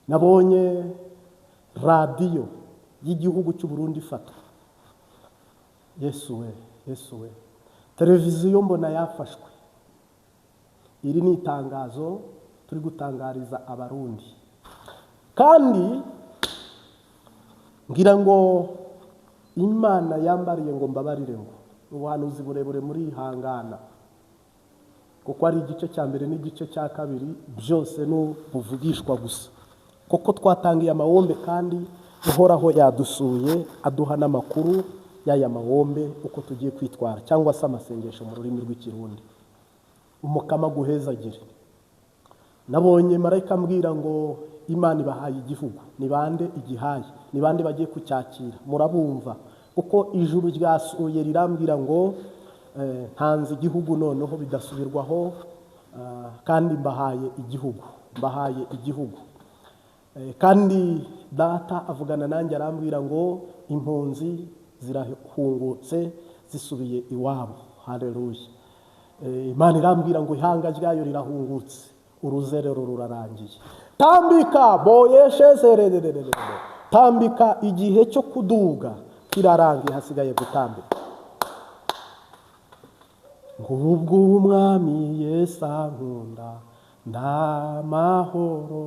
Nabonye radiyo y'igihugu cy'u Burundi ifatwa. Yesu we, Yesu we. Televiziyo mbona yafashwe. Iri ni itangazo turi gutangariza Abarundi. Kandi ngira ngo Imana yambariye ngo mbabarire ngo ubuhanuzi burebure muri ihangana, kuko ari igice cya mbere n'igice cya kabiri byose n'ubuvugishwa gusa, kuko twatangiye amawombe kandi Uhoraho yadusuye aduha n'amakuru y'aya mawombe uko tugiye kwitwara, cyangwa se amasengesho mu rurimi rw'Ikirundi. Umukama guhezagire. Nabonye marayika ambwira ngo Imana ibahaye igihugu, ni bande igihaye, ni bande bagiye kucyakira, murabumva kuko ijuru ryasuye rirambwira ngo ntanze igihugu noneho bidasubirwaho, kandi mbahaye igihugu, mbahaye igihugu. Kandi data avugana nanjye arambwira ngo impunzi zirahungutse zisubiye iwabo. Haleluya. Imana irambwira ngo ihanga ryayo rirahungutse, uruzerero rurarangiye. Tambika boyeshezerererere, tambika, igihe cyo kuduga kirarangiye, hasigaye gutambika. Ngubwo umwami Yesu ankunda ndamahoro.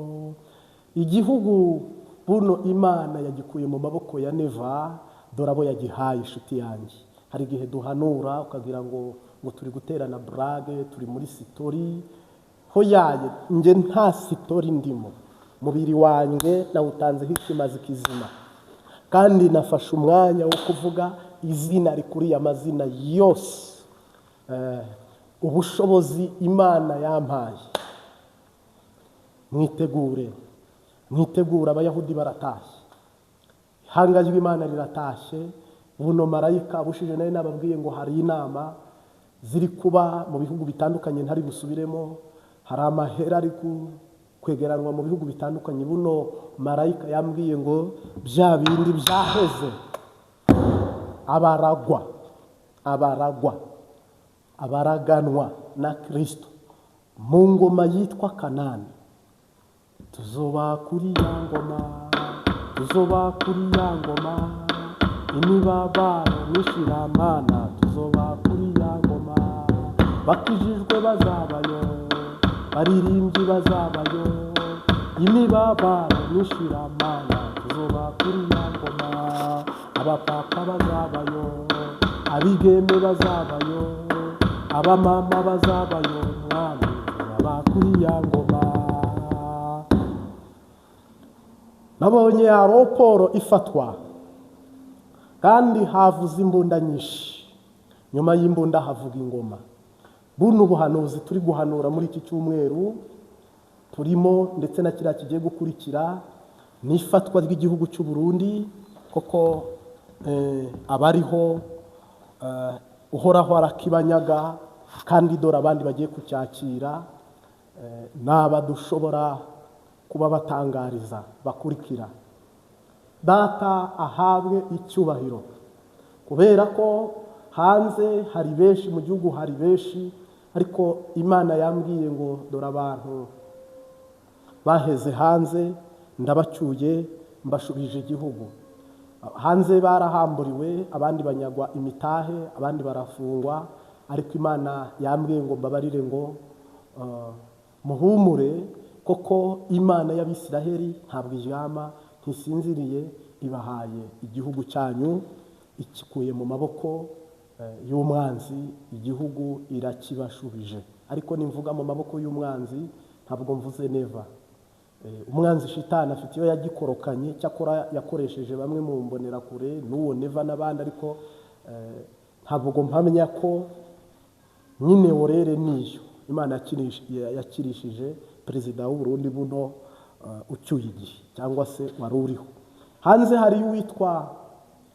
Igihugu buno Imana yagikuye mu maboko ya Neva, dore abo yagihaye. Inshuti yanjye, hari igihe duhanura ukagira ngo turi guterana blague, turi muri story. Hoyaye, nge nta story ndimo, mubiri wanjye nawutanzeho ikimazi kizima, kandi nafashe umwanya wo kuvuga izina rikuriye amazina yose. Ubushobozi Imana yampaye. Mwitegure, mwitegure, Abayahudi baratashye, ihanga ry'Imana riratashye. Buno marayika bushije nawe nababwiye ngo hari inama ziri kuba mu bihugu bitandukanye ntari busubiremo, hari amahera ari kwegeranwa mu bihugu bitandukanye. Buno marayika yambwiye ngo bya bindi byaheze, abaragwa, abaragwa, abaraganwa na Kristo mu ngoma yitwa Kanani, tuzoba kuri ya ngoma, tuzoba kuri ya ngoma, imibabaro n'ishiramana, tuzoba kuri ya ngoma, bakijijwe bazabayo, baririmbyi bazabayo, imibabaro n'ishiramana, tuzoba kuri ya ngoma, abapapa bazabayo, abigeme bazabayo, abamama bazabayo, mwami tuzoba kuri ya ngoma. Nabonye aeroport ifatwa kandi havuze imbunda nyinshi, nyuma y'imbunda havuga ingoma. Buno buhanuzi turi guhanura muri iki cyumweru turimo ndetse na kiriya kigiye gukurikira ni ifatwa ry'igihugu cy'u Burundi, koko abariho Uhoraho arakibanyaga, kandi dore abandi bagiye kucyakira naba dushobora kuba batangariza bakurikira. Data ahabwe icyubahiro, kubera ko hanze hari benshi, mu gihugu hari benshi, ariko Imana yambwiye ngo dore abantu baheze hanze ndabacyuye mbashubije igihugu. Hanze barahamburiwe, abandi banyagwa imitahe, abandi barafungwa, ariko Imana yambwiye ngo mbabarire ngo muhumure, koko Imana y'Abisiraheli ntabwo iryama, ntisinziriye, ibahaye igihugu cyanyu, ikikuye mu maboko y'umwanzi, igihugu irakibashubije. Ariko nimvuga mu maboko y'umwanzi ntabwo mvuze Neva. Umwanzi shitani afite iyo yagikorokanye, cyakora yakoresheje bamwe mu mbonerakure n'uwo Neva n'abandi, ariko ntabwo mpamya ko nyine worere niyo Imana yakirishije perezida w'u Burundi buno ucyuye igihe cyangwa se wari uriho. Hanze hari uwitwa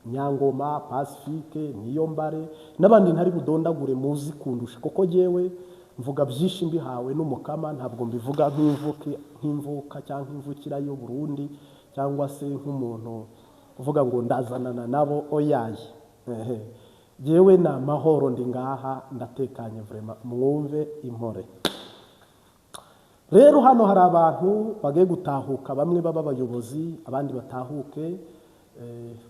Nyangoma Pacifique, Niyombare n'abandi ntari budondagure muzi kundusha, kuko jewe mvuga byinshi mbihawe n'umukama, ntabwo mbivuga nk'imvuka cyangwa imvukira y'u Burundi cyangwa se nk'umuntu uvuga ngo ndazanana nabo, oyaye. Jewe na mahoro ndi ngaha ndatekanye vraiment, mwumve impore. Rero hano hari abantu bagiye gutahuka, bamwe baba abayobozi, abandi batahuke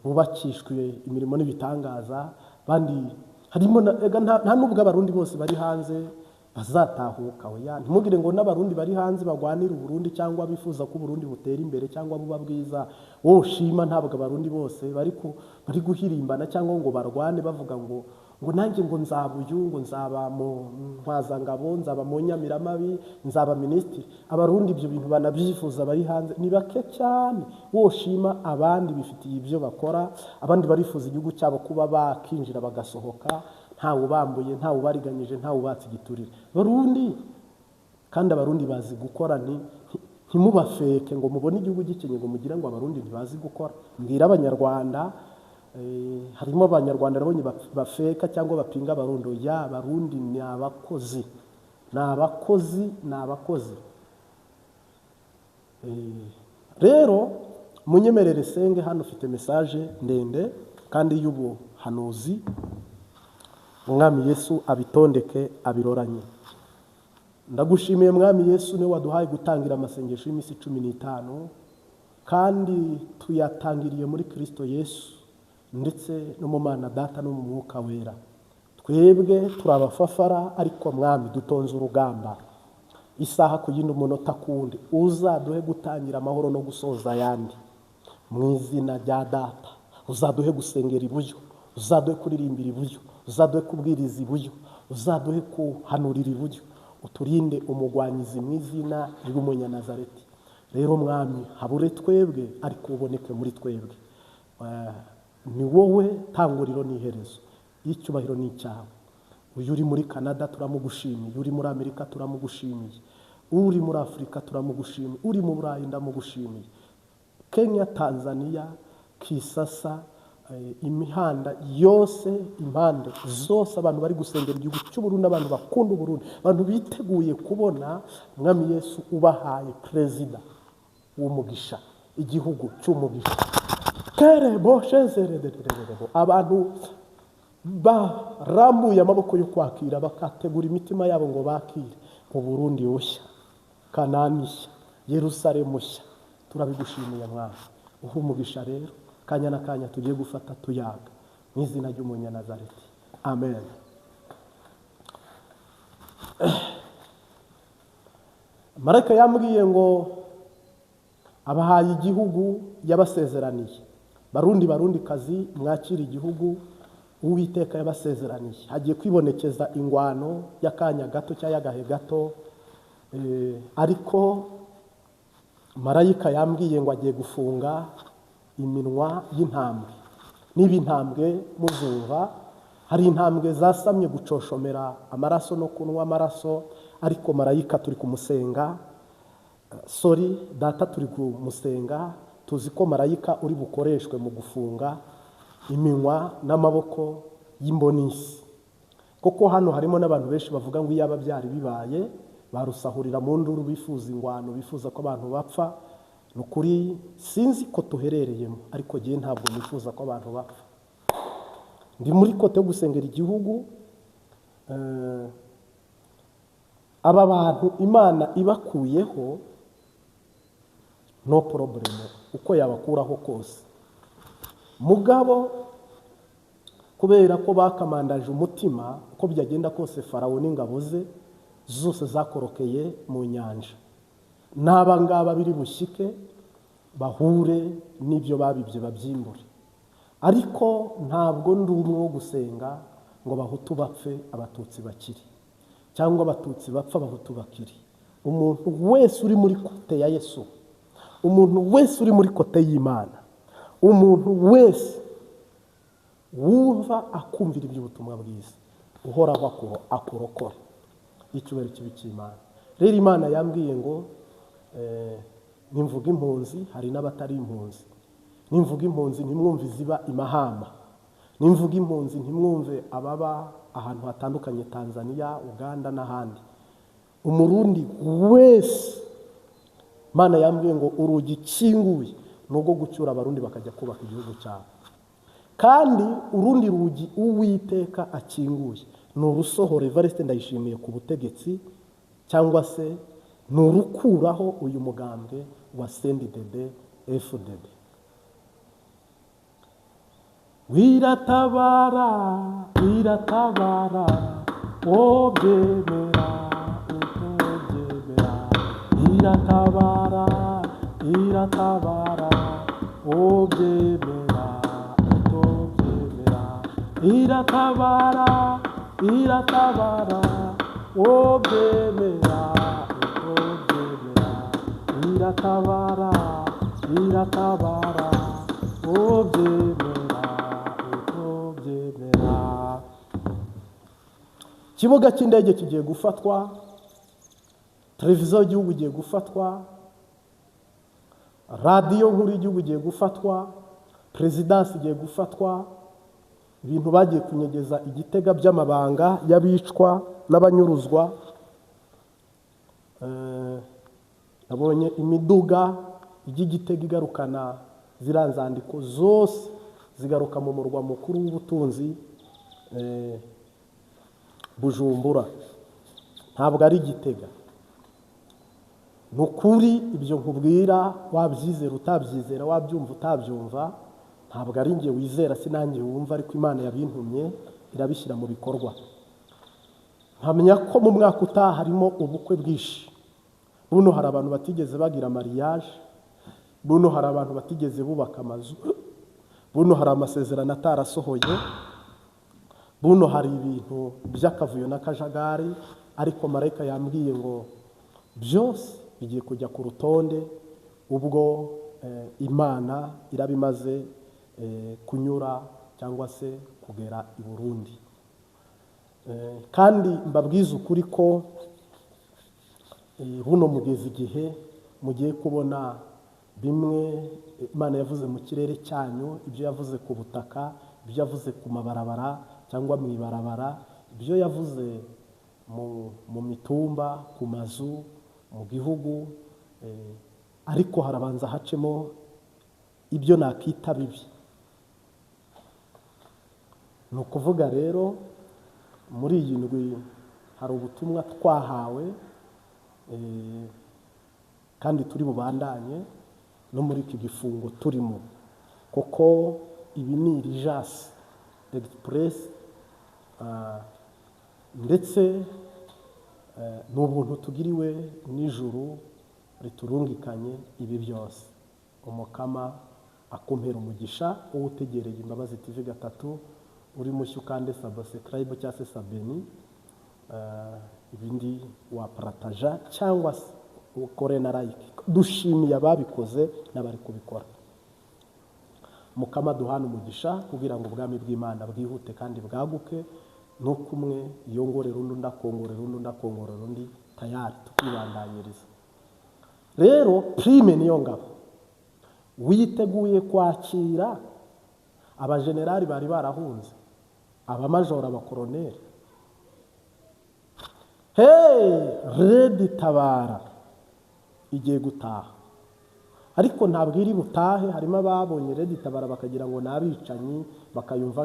bubakishwe imirimo n'ibitangaza, abandi harimo nta nubwo Abarundi bose bari hanze bazatahuka. Oya, ntimugire ngo n'Abarundi bari hanze bagwanira Uburundi cyangwa bifuza ko Uburundi butera imbere cyangwa buba bwiza. Wowe ushima, ntabwo Abarundi bose bari guhirimbana cyangwa ngo barwane bavuga ngo nanjye ngo nzaba uyu, ngo nzaba mu ntwazangabo, nzaba mu nyamiramabi, nzaba minisitiri. Abarundi ibyo bintu banabyifuza bari hanze ni bake cyane. Wowe ushima, abandi bifitiye ibyo bakora, abandi barifuza igihugu cyabo kuba bakinjira bagasohoka ntawe ubambuye, ntawe ubariganyije, ntawe ubatse igiturire. Barundi kandi, Abarundi bazi gukora. Ntimubafeke ngo mubone igihugu gikenye ngo mugire ngo Abarundi ntibazi gukora. Mbwira Abanyarwanda, harimo Abanyarwanda nabonye bafeka cyangwa bapinga Abarundi. Ya, Abarundi ni abakozi, ni abakozi, ni abakozi. Rero munyemerere senge hano, ufite message ndende kandi y'ubuhanuzi. Umwami Yesu abitondeke, abiroranye. Ndagushimiye Mwami Yesu, niwe waduhaye gutangira amasengesho y'iminsi 15, kandi tuyatangiriye muri Kirisito Yesu ndetse no mu Mana Data no mu Mwuka Wera. Twebwe turi abafafara, ariko Mwami dutonze urugamba isaha ku yindi, umunota ku wundi. Uzaduhe gutangira amahoro no gusoza ayandi mu izina rya Data. Uzaduhe gusengera iburyo, uzaduhe kuririmbira iburyo, uzaduhe kubwiriza iburyo, uzaduhe kuhanurira iburyo. Uturinde umugwanyizi mu izina ry'Umunyanazareti. Rero Mwami, habure twebwe ariko uboneke muri twebwe. Ni wowe tanguriro n'iherezo, icyubahiro ni icyawe. Uyu uri muri Canada turamugushimiye, uri muri Amerika turamugushimiye, uri muri Afurika turamugushimiye, uri mu Burayi ndamugushimiye, Kenya, Tanzania, Kisasa, imihanda yose, impande zose, abantu bari gusengera igihugu cy'Uburundi, abantu bakunda Uburundi, abantu biteguye kubona Mwami Yesu ubahaye perezida w'umugisha, igihugu cy'umugisha. Kerebo shezeredererebo, abantu barambuye amaboko yo kwakira, bakategura imitima yabo ngo bakire mu Burundi bushya, Kanani nshya, Yerusalemu nshya. Turabigushimiye Mwami, uha umugisha. Rero kanya na kanya tugiye gufata tuyaga mu izina ry'Umunyanazareti, amen. Marayika yambwiye ngo abahaye igihugu yabasezeraniye. Barundi, Barundi kazi, mwakira igihugu Uwiteka yabasezeraniye. Hagiye kwibonekeza ingwano y'akanya gato cyangwa y'agahe gato, ariko marayika yambwiye ngo agiye gufunga iminwa y'intambwe. Niba intambwe muzumva, hari intambwe zasamye gucoshomera amaraso no kunywa amaraso, ariko marayika turi kumusenga, sorry, Data turi kumusenga. Tuzi ko marayika uri bukoreshwe mu gufunga iminwa n'amaboko y'imbonisi, kuko hano harimo n'abantu benshi bavuga ngo iyaba byari bibaye barusahurira mu nduru, bifuza ingwano, bifuza ko abantu bapfa. Ni ukuri sinzi ko tuherereyemo, ariko jyewe ntabwo nifuza ko abantu bapfa. Ndi muri côté yo gusengera igihugu. Aba bantu Imana ibakuyeho, no problem uko yabakuraho kose. Mugabo kubera ko bakamandaje umutima, uko byagenda kose Farawo n'ingabo ze zose zakorokeye mu nyanja, n'aba ngaba biri bushyike bahure n'ibyo babibye babyimbure. Ariko ntabwo ndi umwe wo gusenga ngo Abahutu bapfe Abatutsi bakiri, cyangwa Abatutsi bapfa Abahutu bakiri. Umuntu wese uri muri côté ya Yesu, umuntu wese uri muri côté y'Imana, umuntu wese wumva akumvira iby'ubutumwa bwiza, Uhoraho akurokora. Icyubahiro kibi cy'Imana. Rero Imana yambwiye ngo nimvuga impunzi hari n'abatari impunzi, nimvuga impunzi ntimwumve iziba imahama, nimvuga impunzi ntimwumve ababa ahantu hatandukanye, Tanzania, Uganda n'ahandi. Umurundi wese, Imana yambwiye ngo urugi ikinguye ni urwo gucyura Abarundi bakajya kubaka igihugu cyabo. Kandi urundi rugi Uwiteka akinguye ni urusohora Evariste Ndayishimiye ku butegetsi cyangwa se Ni urukuraho uyu mugambwe wa CNDD FDD. Wiratabara, iratabara, wobyemera utobyemera, iratabara, iratabara, wobyemera utobyemera, iratabara, iratabara, wobyemera utobyemera, iratabara, iratabara, wobyemera utobyemera. Ikibuga cy'indege kigiye gufatwa, televiziyo y'igihugu igiye gufatwa, radiyo nkuru y'igihugu igiye gufatwa, perezidansi igiye gufatwa. Ibintu bagiye kunyegeza igitega by'amabanga y'abicwa n'abanyuruzwa. Nabonye imiduga ijya igitega igarukana ziriya nzandiko zose, zigaruka mu murwa mukuru w'ubutunzi, Bujumbura, ntabwo ari igitega. Ni ukuri ibyo nkubwira, wabyizera utabyizera, wabyumva utabyumva, ntabwo ari njye wizera, si nanjye wumva, ariko Imana yabintumye irabishyira mu bikorwa. Mpamya ko mu mwaka utaha harimo ubukwe bwinshi. Buno hari abantu batigeze bagira mariage, buno hari abantu batigeze bubaka amazu, buno hari amasezerano atarasohoye, buno hari ibintu by'akavuyo n'akajagari, ariko marayika yambwiye ngo byose bigiye kujya ku rutonde ubwo Imana iraba imaze kunyura cyangwa se kugera i Burundi. Kandi mbabwize ukuri ko buno mugeze igihe mugiye kubona bimwe Imana yavuze mu kirere cyanyu, ibyo yavuze ku butaka, ibyo yavuze ku mabarabara cyangwa mu ibarabara, ibyo yavuze mu mitumba, ku mazu, mu gihugu, ariko harabanza hacemo ibyo nakita bibi. Ni ukuvuga rero muri iyi ndwi hari ubutumwa twahawe, kandi turi bubandanye no muri iki gifungo turimo, kuko ibi ni irijasi express, ndetse ni ubuntu tugiriwe n'ijuru riturungikanye ibi byose. Umukama akumpera umugisha, wowe utegereye Imbabazi TV 3, uri mushya ukande subscribe cyangwa se sabeni, ibindi waparataja cyangwa se ukore na like. Dushimiye ababikoze n'abari kubikora. Mukama duhana umugisha kugira ngo ubwami bw'Imana bwihute kandi bwaguke, no kumwe yongorera undi, ndakongorera undi, ndakongorera undi, tayari tukibandanyiriza. Rero Prime niyo ngabo witeguye kwakira abajenerali bari barahunze, abamajoro, abakoroneri. Hey, Red Tabara igiye gutaha, ariko ntabwo iri butahe. Harimo ababonye Red Tabara bakagira ngo n'abicanyi, bakayumva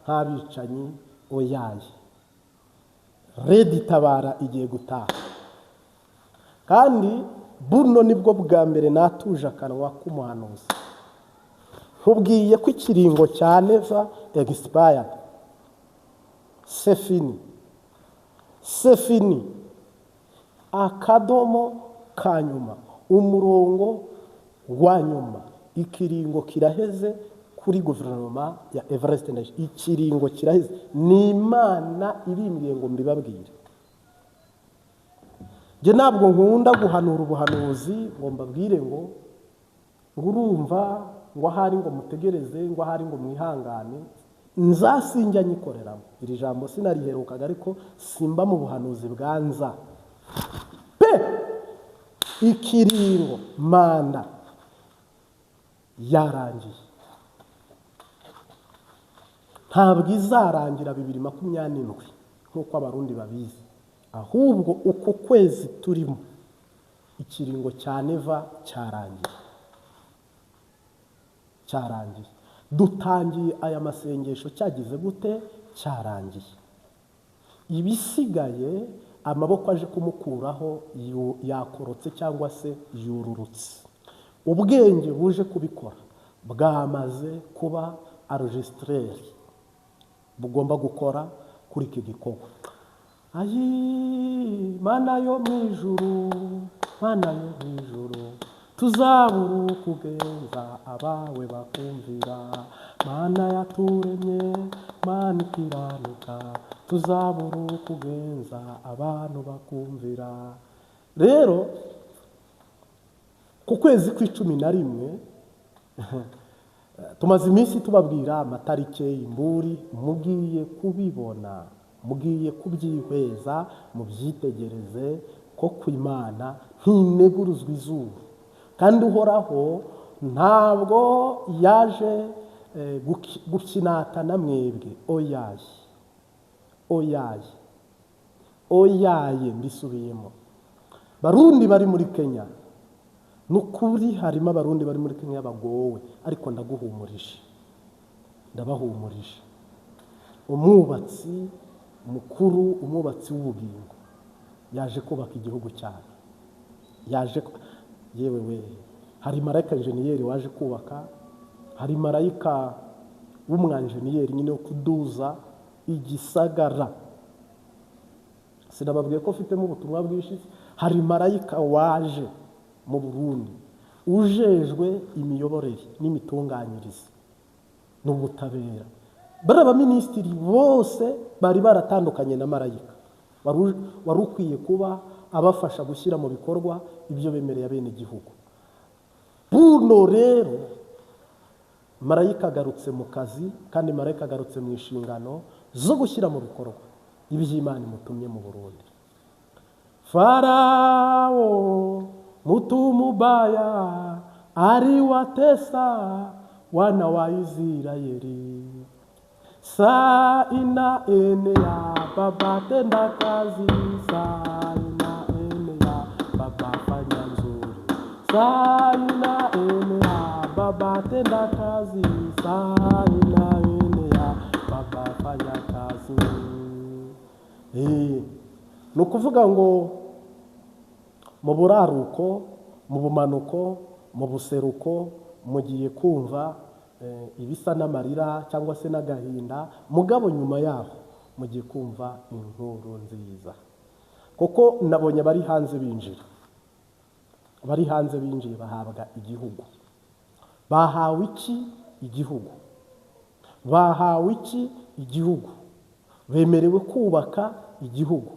nk'abicanyi. Oyaye, Red Tabara igiye gutaha, kandi buno nibwo bwa mbere natuje akanwa k'umuhanuzi. Nkubwiye ko ikiringo cya Neva expired, c'est fini, c'est fini, akadomo ka nyuma, umurongo wa nyuma, ikiringo kiraheze kuri guverinoma ya Evariste Ndayishimiye. Ikiringo kiraheze, ni Imana ibimbwiye ngo mbibabwire. Njye ntabwo nkunda guhanura ubuhanuzi ngo mbabwire ngo urumva ngo ahari ngo mutegereze, ngo ahari ngo mwihangane. Nzasinjya nyikoreramo iri jambo, sinariherukaga, ariko simba mu buhanuzi bwa nza pe. Ikiringo manda yarangiye, ntabwo izarangira 2027 nk'uko Abarundi babizi, ahubwo uku kwezi turimo ikiringo cya Neva cyarangiye, cyarangiye. Dutangiye aya masengesho cyagize gute? Cyarangiye. Ibisigaye Amaboko aje kumukuraho yakorotse cyangwa se yururutse. Ubwenge buje kubikora bwamaze kuba enregistreri, bugomba gukora kuri iki gikorwa. Ayi Mana yo mu ijuru, Mana yo mu ijuru, tuzabura kugenza abawe bakumvira. Mana yaturemye, Mana ikiranuka, tuzabura kugenza abantu bakumvira. Rero ku kwezi kw'icumi na rimwe tumaze iminsi tubabwira amatarike, imburi, mugiye kubibona, mugiye kubyihweza, mubyitegereze ko ku Imana ntineguruzwa izuru. Kandi Uhoraho ntabwo yaje gukinatana mwebwe. Oyaye, oyaye, oyaye, mbisubiyemo. Barundi bari muri Kenya, nukuri harimo Abarundi bari muri Kenya bagowe, ariko ndaguhumurije, ndabahumurije. Umwubatsi mukuru, umwubatsi w'ubugingo yaje kubaka igihugu cyane, yaje yewe we, hari marayika enjeniyeri waje kubaka, hari marayika w'umwanjeniyeri nyine wo kuduza igisagara. Sinababwiye ko mfitemo ubutumwa bwinshi. Hari marayika waje mu Burundi ujejwe imiyoborere n'imitunganyirize n'ubutabera. Bari abaminisitiri bose bari baratandukanye na marayika wari ukwiye kuba abafasha gushyira mu bikorwa ibyo bemereye bene igihugu. Buno rero marayika agarutse mu kazi, kandi marayika agarutse mu inshingano zo gushyira mu bikorwa iby'Imana imutumye mu Burundi. Farao mutu mubaya aliwatesa wana wa Israeli. Saa inaenea baba tenda kazi, saa inaenea baba fanya nzuri, saa inaenea baba tenda kazi, saa inaenea baba fanya kazi. Ni ukuvuga ngo mu buraruko, mu bumanuko, mu buseruko mugiye kumva ibisa n'amarira cyangwa se n'agahinda, mugabo nyuma yaho mugiye kumva inkuru nziza. Kuko nabonye bari hanze binjira, bari hanze binjiye bahabwa igihugu. Bahawe iki? Igihugu. Bahawe iki? Igihugu. Bemerewe kubaka igihugu.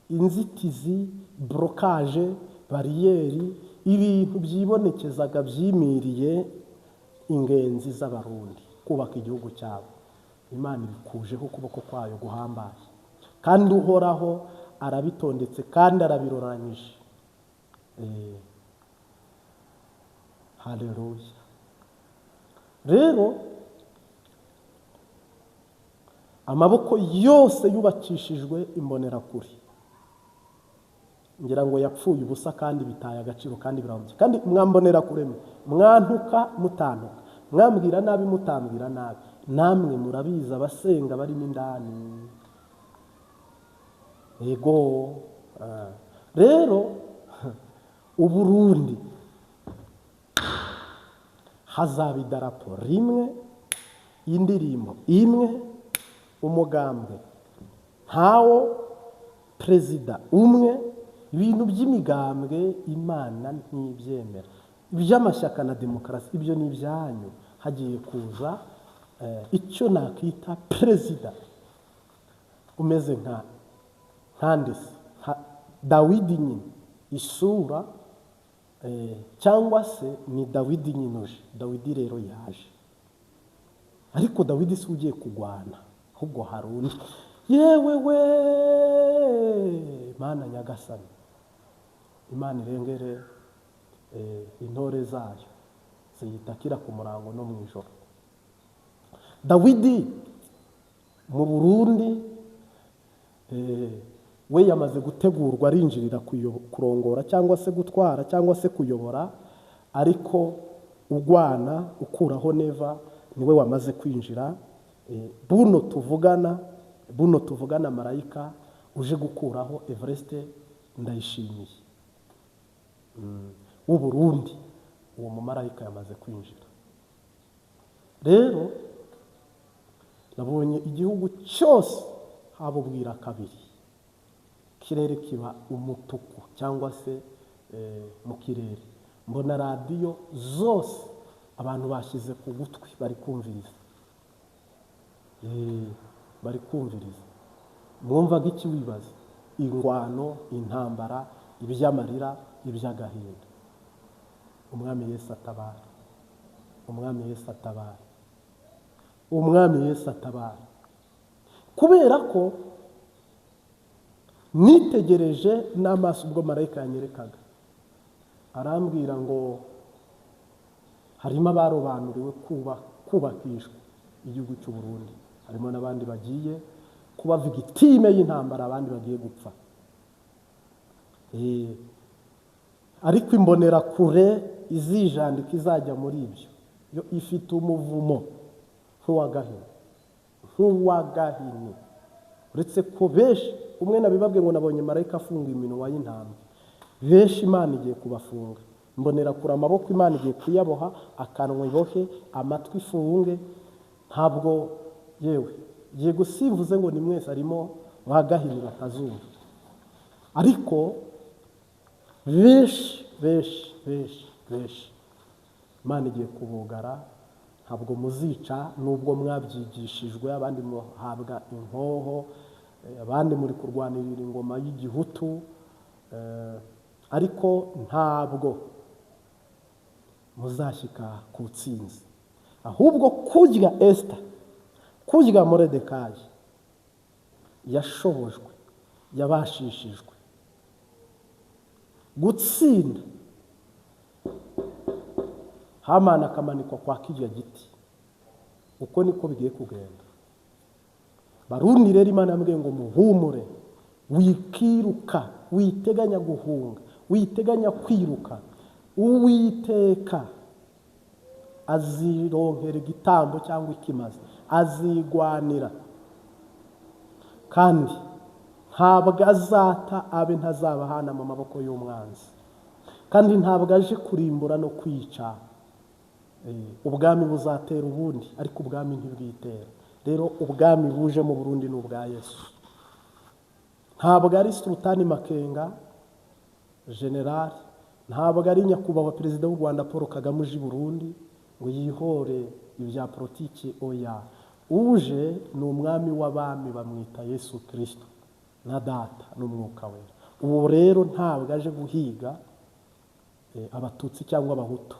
Inzitizi, brokaje, bariyeri, ibintu byibonekezaga byimiriye ingenzi z'Abarundi kubaka igihugu cyabo. Imana ibikujeho ukuboko kwayo guhambaye, kandi Uhoraho arabitondetse kandi arabiroranyije. Haleluya. Rero amaboko yose yubakishijwe imbonerakure ngira ngo yapfuye ubusa kandi bitaye agaciro kandi birahombye. Kandi mwambonerakure mwantuka mutantuka, mwambwira nabi mutambwira nabi, namwe murabizi abasenga barimo indani. Ego rero Uburundi hazaba idarapo rimwe, indirimbo imwe, umugambwe ntawo, perezida umwe. Ibintu by'imigambwe Imana ntibyemera, iby'amashyaka na demokarasi ibyo ni ibyanyu. Hagiye kuza icyo nakita perezida umeze nka nkandese Dawidi nyine, isura cyangwa se ni Dawidi nyine uje. Dawidi rero yaje, ariko Dawidi si ugiye kugwana, ahubwo hari undi. Yewe we Mana Nyagasani, Imana irengere intore zayo ziyitakira ku murango no mu ijoro. Dawidi mu Burundi we yamaze gutegurwa, arinjirira kurongora cyangwa se gutwara cyangwa se kuyobora, ariko ugwana ukuraho Neva niwe wamaze kwinjira. Buno tuvugana, buno tuvugana marayika uje gukuraho Evariste Ndayishimiye w'u Burundi. Uwo mumarayika yamaze kwinjira. Rero nabonye igihugu cyose habubwira kabiri, kirere kiba umutuku cyangwa se mu kirere. Mbona radiyo zose abantu bashyize ku gutwi bari kumviriza, bari kumviriza. Mwumvaga iki wibaza? Ingwano, intambara, iby'amarira, iby'agahinda. Umwami Yesu atabara, Umwami Yesu atabara, Umwami Yesu atabara. Kubera ko nitegereje n'amaso ubwo marayika yanyerekaga, arambwira ngo harimo abarobanuriwe kubakishwa igihugu cy'u Burundi, harimo n'abandi bagiye kuba victime y'intambara, abandi bagiye gupfa. Ariko imbonerakure izijandika izajya muri ibyo, yo ifite umuvumo nk'uwa Gahini. Uretse ko benshi, umwe nabibabwe ngo nabonye marayika afunga iminwa y'intambwe, benshi Imana igiye kubafunga. Imbonerakure amaboko Imana igiye kuyaboha, akanwa ibohe, amatwi ifunge. Ntabwo yewe yego simvuze ngo ni mwese harimo ba Gahini batazumva, ariko benshi benshi benshi benshi Imana igiye kubugara. Ntabwo muzica nubwo mwabyigishijwe, abandi muhabwa inkoho, abandi muri kurwanirira ingoma y'igihutu, ariko ntabwo muzashyika ku ntsinzi. Ahubwo kurya Esther, kurya Moridekayi yashobojwe, yabashishijwe gutsinda Hamani akamanikwa kwa kirya giti. Uko niko bigiye kugenda. Barundi rero Imana yambwiye ngo muhumure, wikiruka, witeganya guhunga, witeganya kwiruka. Uwiteka azironkera igitambo cyangwa ikimaze, azigwanira, kandi ntabwo azata abe ntazabahana mu maboko y'umwanzi, kandi ntabwo aje kurimbura no kwica. Ubwami buzatera ubundi, ariko ubwami ntibwitera. Rero ubwami buje mu Burundi ni ubwa Yesu. Ntabwo ari Sultani Makenga general, ntabwo ari nyakubahwa perezida w'u Rwanda Paul Kagame uje i Burundi ngo yihore ibya politiki. Oya, uje ni umwami w'abami, bamwita Yesu Kristo na Data n'Umwuka Wera. Ubu rero ntabwo aje guhiga abatutsi cyangwa abahutu,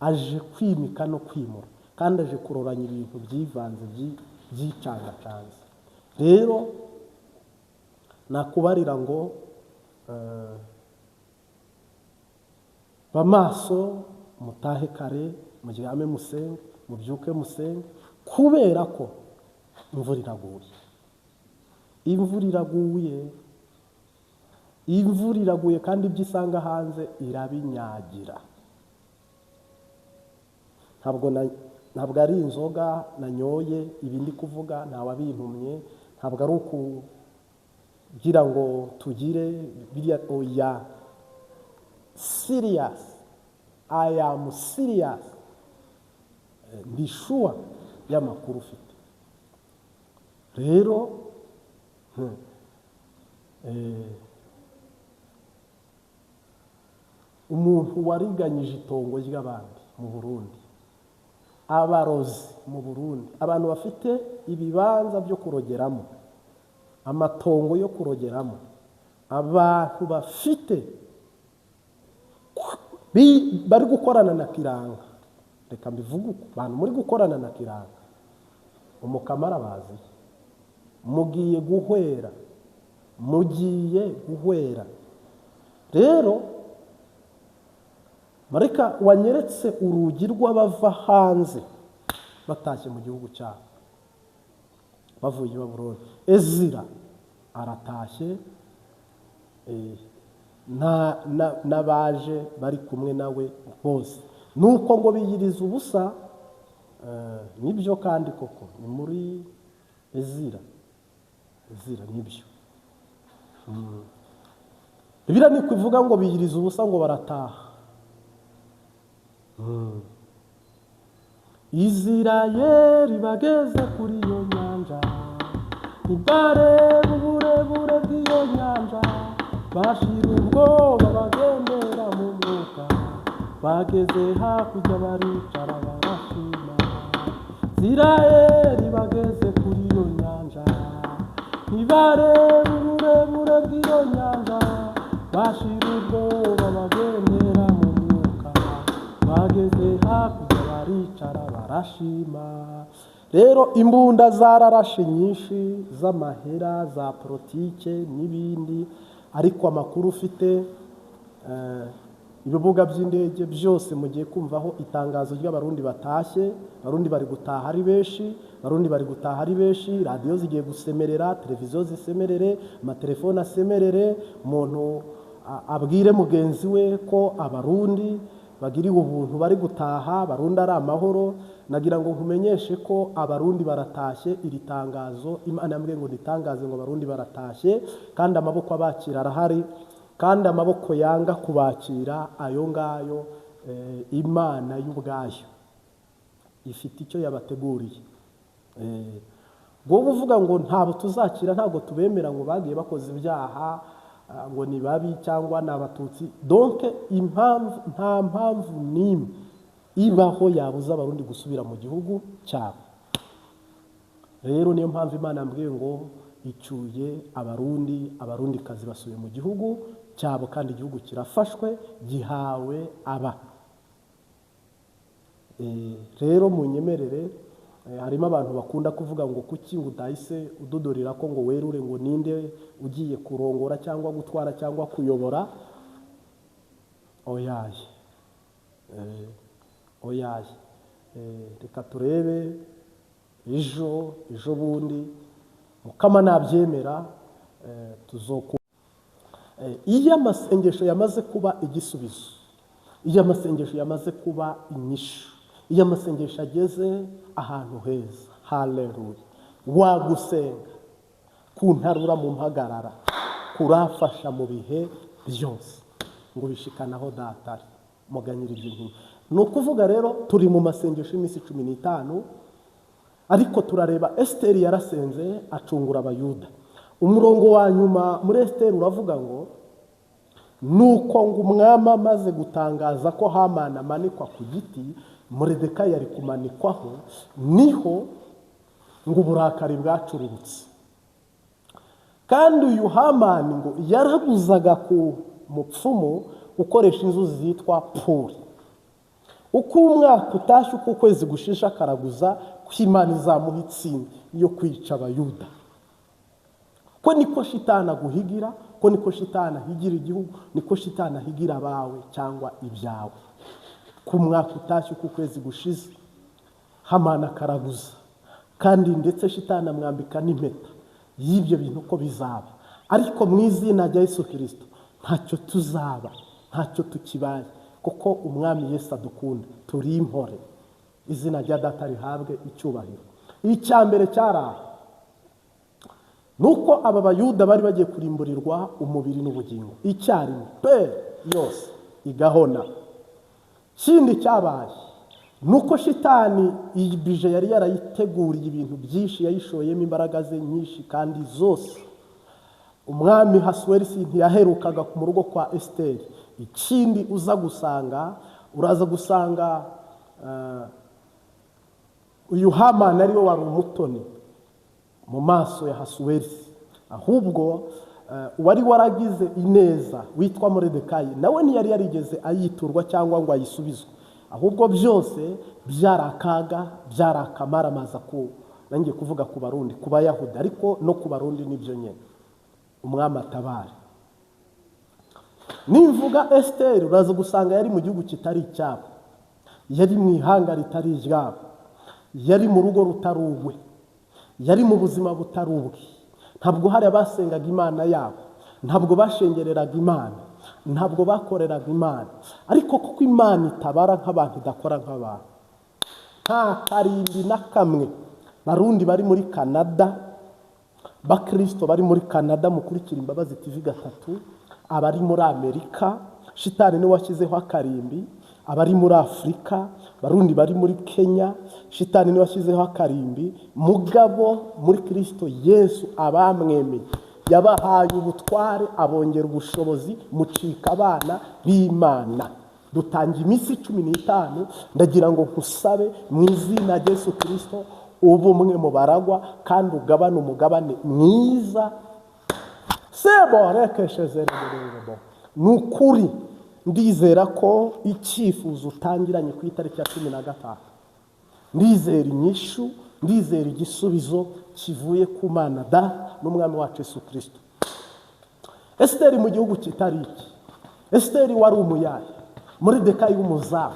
aje kwimika no kwimura, kandi aje kuroranya ibintu byivanze byicangacanze. Rero nakubarira ngo bamaso, mutahe kare, muryame musenge, mubyuke musenge, kubera ko imvura iraguye. Imvura iraguye, imvura iraguye, kandi ibyo isanga hanze irabinyagira. Ntabwo ari inzoga nanyoye ibi ndi kuvuga, ntawabintumye, ntabwo ari ukugira ngo tugire biriya. Oya, serious, I am serious, ndi sure y'amakuru ufite. Rero umuntu wariganyije itongo ry'abandi mu Burundi, abarozi mu Burundi, abantu bafite ibibanza byo kurogeramo, amatongo yo kurogeramo, abantu bafite bari gukorana na Kiranga, reka mbivuge uko, abantu muri gukorana na Kiranga, umukamara bazi, mugiye guhwera, mugiye guhwera. Rero marayika wanyeretse urugi rw'abava hanze batashye mu gihugu cyabo bavuye i Babuloni. Ezira aratashye, n'abaje bari kumwe nawe bose, nuko ngo biyiriza ubusa. Nibyo kandi koko ni muri Ezira, Ezira nibyo. Bibiliya ni kuvuga ngo biyiriza ubusa ngo barataha. Isirayeli bageze kuri iyo nyanja, ntibareba uburebure bw'iyo nyanja, bashira ubwoba bagendera mu mwuka, bageze hakurya baricara barashima. Isirayeli bageze kuri iyo nyanja, ntibareba uburebure bw'iyo nyanja, bashira ubwoba bagendera mu mwuka, bageze hakurya baricara barashima. Rero imbunda zararashe nyinshi z'amahera, za politike n'ibindi, ariko amakuru ufite ibibuga by'indege byose mugiye kumvaho itangazo ry'abarundi batashye. Abarundi bari gutaha ari benshi, abarundi bari gutaha ari benshi, radiyo zigiye gusemerera, televiziyo zisemerere, amatelefone asemerere, umuntu abwire mugenzi we ko abarundi bagiriwe ubuntu bari gutaha, abarundi ari amahoro. Nagira ngo nkumenyeshe ko abarundi baratashye. Iri tangazo Imana yambwiye ngo nitangaze ngo abarundi baratashye, kandi amaboko abakira arahari, kandi amaboko yanga kubakira ayo ngayo Imana y'ubwayo ifite icyo yabateguriye. Wowe uvuga ngo ntabwo tuzakira, ntabwo tubemera, ngo bagiye bakoze ibyaha, ngo ni babi cyangwa ni abatutsi, donc impamvu, nta mpamvu n'imwe ibaho yabuza abarundi gusubira mu gihugu cyabo. Rero niyo mpamvu Imana yambwiye ngo icyuye abarundi, abarundikazi basubiye mu gihugu cyabo, kandi igihugu kirafashwe, gihawe aba. Rero munyemerere, harimo abantu bakunda kuvuga ngo kuki ngo udahise ududorera ko ngo werure ngo ninde ugiye kurongora cyangwa gutwara cyangwa kuyobora. Oyaye, oyaye. Reka turebe ejo ejo bundi Mukama nabyemera, tuzoku. Iyo amasengesho yamaze kuba igisubizo, iyo amasengesho yamaze kuba inyishu, iyo amasengesho ageze ahantu heza, haleluya, wagusenga kuntarura mu mpagarara kurafasha mu bihe byose ngo bishikanaho datari muganyira ibyo nkuru. Ni ukuvuga rero turi mu masengesho y'iminsi 15, ariko turareba Esiteri yarasenze acungura abayuda. Umurongo wa nyuma muri Esiteri uravuga ngo nuko ngo umwami amaze gutangaza ko Hamani amanikwa ku giti, Moridekayi yari kumanikwaho, niho ngo uburakari bwacururutse. Kandi uyu Hamani ngo yaraguzaga ku mupfumu ukoresha inzuzi zitwa Puri. Uko umwaka utashye, uko ukwezi gushisha, akaraguza ko Imana izamuha itsinda yo kwica abayuda. Ko niko shitani aguhigira, ko niko shitani ahigira igihugu, niko shitani ahigira abawe cyangwa ibyawe. Ku mwaka utashye, uko ukwezi gushize, Hamani akaraguza, kandi ndetse shitani amwambika n'impeta y'ibyo bintu ko bizaba. Ariko mu izina rya Yesu Kirisito ntacyo tuzaba, ntacyo tukibaye, kuko umwami Yesu adukunda, turi impore. Izina rya data rihabwe icyubahiro. Icya mbere cyari aho nuko aba bayuda bari bagiye kurimburirwa umubiri n'ubugingo icyarimwe, pe yose igahona. Kindi cyabaye nuko shitani iyi bije yari yarayiteguriye ibintu byinshi, yayishoyemo imbaraga ze nyinshi kandi zose. Umwami Hasuwerisi ntiyaherukaga mu rugo kwa Esiteri. Ikindi uza gusanga, uraza gusanga uyu Hamani ariwe wari umutoni mu maso ya Hasuwerisi, ahubwo uwari waragize ineza witwa Moridekayi nawe ntiyari yarigeze ayiturwa cyangwa ngo ayisubizwe, ahubwo byose byari akaga, byari akamaramaza ku nangiye kuvuga ku Barundi, ku Bayahudi, ariko no ku Barundi nibyo nyene. Umwami atabare. Nimvuga Esiteri uraza gusanga yari mu gihugu kitari icyabo, yari mu ihanga ritari iryabo, yari mu rugo rutari urwe, yari mu buzima butari ubwe. Ntabwo hari abasengaga Imana yabo, ntabwo bashengereraga Imana, ntabwo bakoreraga Imana. Ariko kuko Imana itabara nk'abantu, idakora nk'abantu, nta karimbi na kamwe Barundi bari muri Canada, Bakristo bari muri Canada mukurikira Imbabazi TV 3, abari muri Amerika, shitani niwe washyizeho akarimbi, abari muri Afurika, barundi bari muri Kenya, shitani niwe washyizeho akarimbi. Mugabo muri Kristo Yesu abamwemeye yabahaye ubutware, abongera ubushobozi, mucika abana b'Imana. Dutanga iminsi 15, ndagira ngo nkusabe mu izina rya Yesu Kristo ubumwe mu baragwa kandi ugabane umugabane mwiza. Sebo rekeshezerebo. Nukuri ndizera ko icyifuzo utangiranye ku itariki ya 15, ndizera inyishu, ndizera igisubizo kivuye ku Mana da n'umwami wacu Yesu Kristo. Esiteri mu gihugu kitari iki, Esiteri wari umuyaye, Moridekayi w'umuzamu.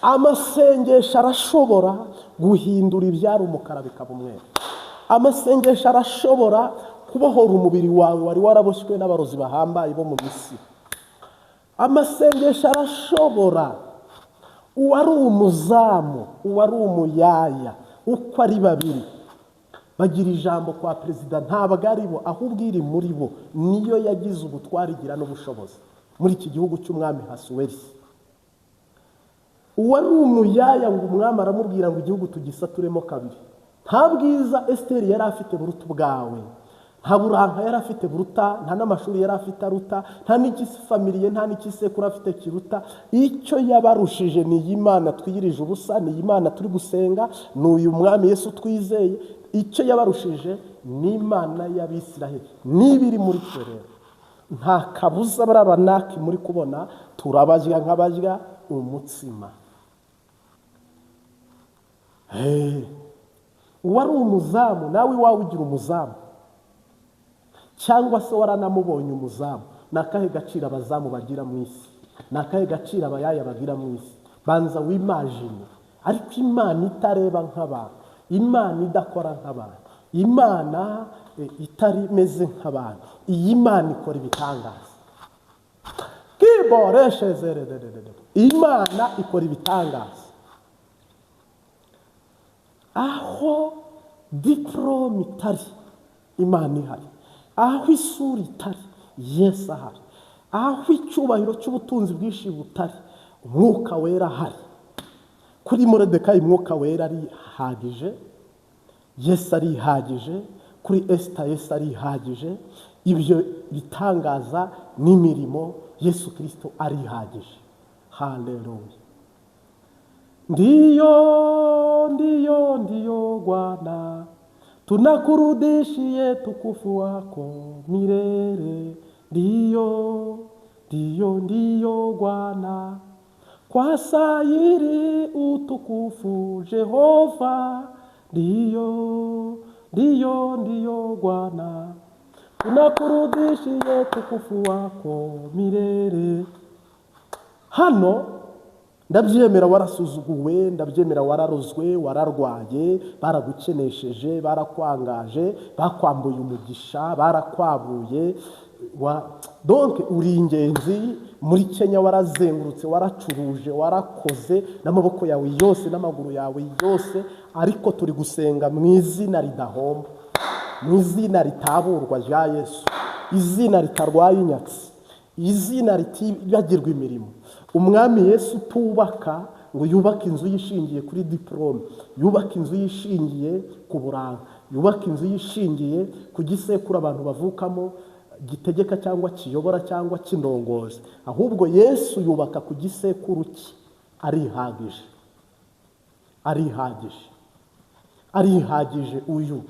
Amasengesho arashobora guhindura ibyari umukara bikaba umweru. Amasengesho arashobora kubohora umubiri wawe wari waraboshywe n'abarozi bahambaye bo mu Misiri. Amasengesho arashobora, uwari umuzamu, uwari umuyaya, uko ari babiri bagira ijambo kwa perezida, ntabwo ari bo, ahubwo iri muri bo niyo yagize ubutware igira n'ubushobozi muri iki gihugu cy'umwami Hasuwerisi. Uwari umuyaya ngo umwami aramubwira ngo igihugu tugisaturemo kabiri. Nta bwiza Esiteri yari afite buruta ubwawe, nta buranka yari afite buruta, nta n'amashuri yari afite aruta, nta n'ikifamiliye, nta n'ikisekuru afite kiruta. Icyo yabarushije ni iyi Mana twiyirije ubusa, ni iyi Mana turi gusenga, ni uyu mwami Yesu twizeye. Icyo yabarushije ni Imana y'Abisiraheli niba iri muri twe. Rero nta kabuza bari abanaki muri kubona, turabajya nk'abajya umutsima. Uwari umuzamu nawe iwawe ugira umuzamu, cyangwa se waranamubonye umuzamu. Ni akahe gaciro abazamu bagira mu isi? Ni akahe gaciro abayaya bagira mu isi? Banza wimajine. Ariko Imana itareba nk'abantu, Imana idakora nk'abantu, Imana itari imeze nk'abantu, iyi Imana ikora ibitangaza. Imana ikora ibitangaza. Aho diporome itari, Imana ihari. Aho isura itari, Yesu ahari. Aho icyubahiro cy'ubutunzi bwinshi butari, Umwuka Wera ahari. Kuri Moridekayi Umwuka Wera arihagije, Yesu arihagije. Kuri Esita Yesu arihagije. Ibyo bitangaza n'imirimo Yesu Kristo arihagije. Haleluya. Ndiyo, ndiyo, ndiyo Bwana, tunakurudishie tukufu wako milele. Ndiyo, ndiyo, ndiyo Bwana, kwa sairi utukufu Jehova. Ndiyo, ndiyo, ndiyo Bwana, tunakurudishie tukufu wako milele. Hano ndabyemera warasuzuguwe, ndabyemera wararozwe, wararwaye, baragukenesheje, barakwangaje, bakwambuye umugisha, barakwabuye. Donc uri ingenzi muri Kenya, warazengurutse, waracuruje, warakoze n'amaboko yawe yose n'amaguru yawe yose, ariko turi gusenga mu izina ridahomba, mu izina ritaburwa rya Yesu, izina ritarwaye inyatsi, izina ritibagirwa imirimo. Umwami Yesu tubaka ngo yubake inzu yishingiye kuri diporome, yubake inzu yishingiye ku buranga, yubake inzu yishingiye ku gisekuru abantu bavukamo gitegeka cyangwa kiyobora cyangwa kindongozi. Ahubwo Yesu yubaka ku gisekuru cye. Arihagije, arihagije, arihagije. Uyu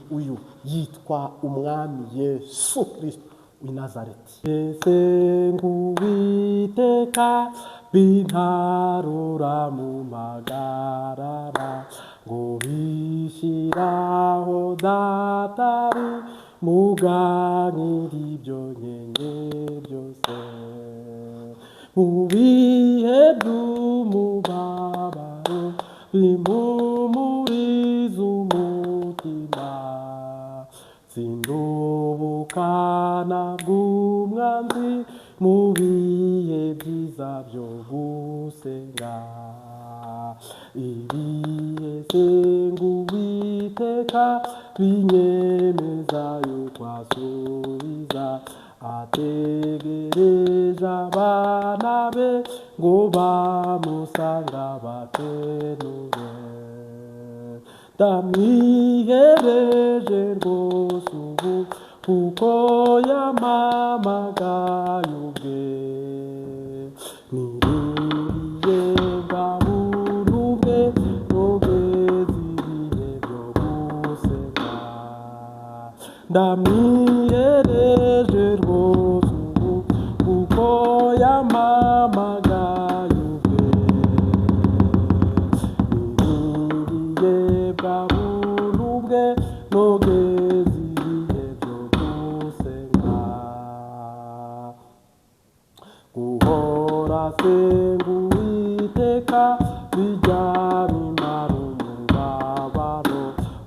yitwa Umwami Yesu Kristo w'i Nazareti. Nguwiteka bintarura mu magarara, ngo bishyiraho datari muganira ibyo nkenye byose. Mu bihe by'umubabaro bimpumuriza umutima, sindubukana bw'umwanzi mu bihe byiza byo gusenga. Ibihe senga Uwiteka Uwiteka binyemeza yuko asubiza. Ategereje abana be ngo bamusanga bakenure. Ndamwihereje rwose ubu, kuko yampamagaye ubwe. Niringiye bwa buntu bwe, nogeze ibihe byo gusenga. Ndamwihereje rwose ubu, kuko yampamagaye ubwe. Niringiye bwa buntu bwe, nogeze ibihe byo gusenga. Guhora senga Uwiteka bijya bimara umubabaro,